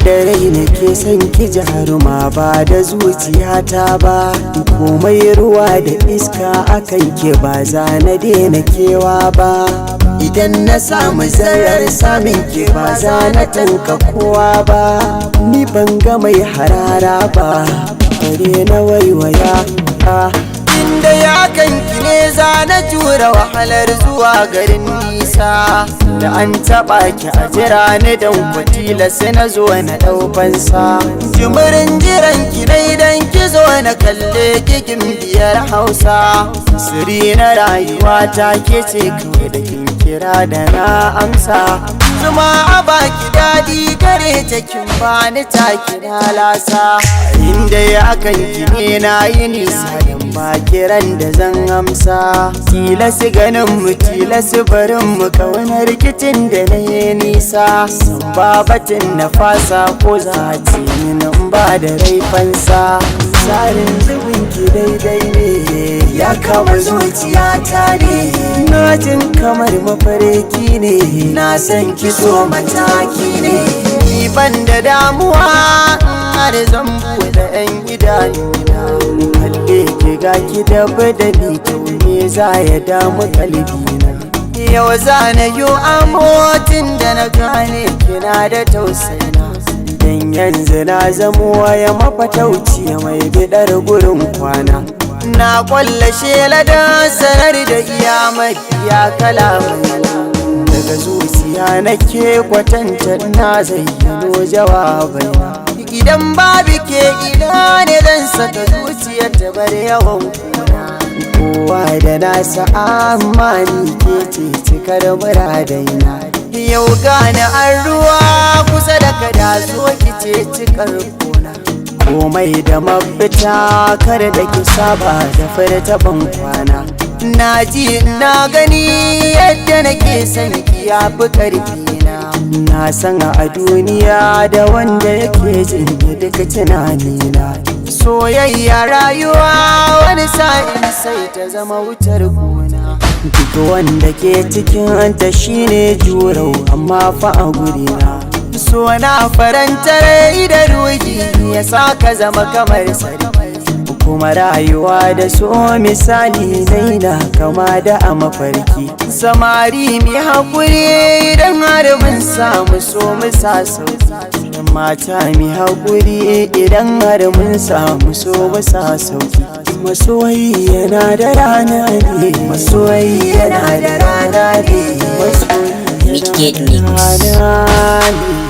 Da rai nake son ki jaruma, ba da zuciyata ba. Komai ruwa da iska akan ke, ba za na daina kewa ba. Idan na samu zarar samun ke, ba za na tanka kowa ba. Ni ban ga mai harara ba, bare na waiwaya. Inda ya kanki ne za na jura wahalar zuwa garin nisa. Da an taɓa ki a jira ni, don kwatila sai na zo na ɗaufansa. Jimirin jiran ki dai dan ki zo na kalle kikin biyar Hausa. Siri na rayuwa ta ke ce kawai, da kin kira da na amsa. Zuma a baki daɗi gare ta, kin bani ta kira lasa. Inda ya kanki ne na yi nisa, dan ba kiran da zan amsa. Tilasu ganin mu, tilasu barin mu, kauna rikicin da na yi nisa. San babatin na fasa ko za a ce min in ba da raifansa. Tsarin zubin ki daidai ne, ya kama zuciyata ne. Na jin kamar mafarki ne, na san ki so mataki ne. Ni ban da damuwa har zan buɗe 'yan idanuna kalle ki, ga ki da badali, to me za ya damu kalbina? Yau za na yi amotin da na gane kina da tausayina, dan yanzu na zamo waya mafatauci mai bidar gurin kwana. Na kwalla shela da sanar da iya mafiya kalamai daga zuciya nake kwatanta, na zayyano jawabaina. Idan babu ke, ina ne zan saka zuciyar ta bar yawan kuna? Kowa da nasa, amma ni ke ce cikar muradaina. Yau gane an ruwa kusa da kada, zo ki ce cikar kona. Komai da mafita, kar da ki saba da furta ban kwana. Na ji na gani yadda nake son ki ya fi karfi na. Na san a duniya da wanda yake jin duka tunanina. Soyayya rayuwa, wani sa'in sai ta zama wutar gona. Duk wanda ke cikin ta shine jurau, amma fa a gurina so na faranta rai da ruhi, ya sa ka zama kamar sarki. Kuma rayuwa da so misali naina kama da a mafarki. Samari mi haƙuri, idan har mun samu so mu sa sauki. Mata mi haƙuri, idan har mun samu so mu sa sauki. Masoyi yana da rana ne, masoyi yana da rana ne, masoyi Midgate yana Mix. da rana ne.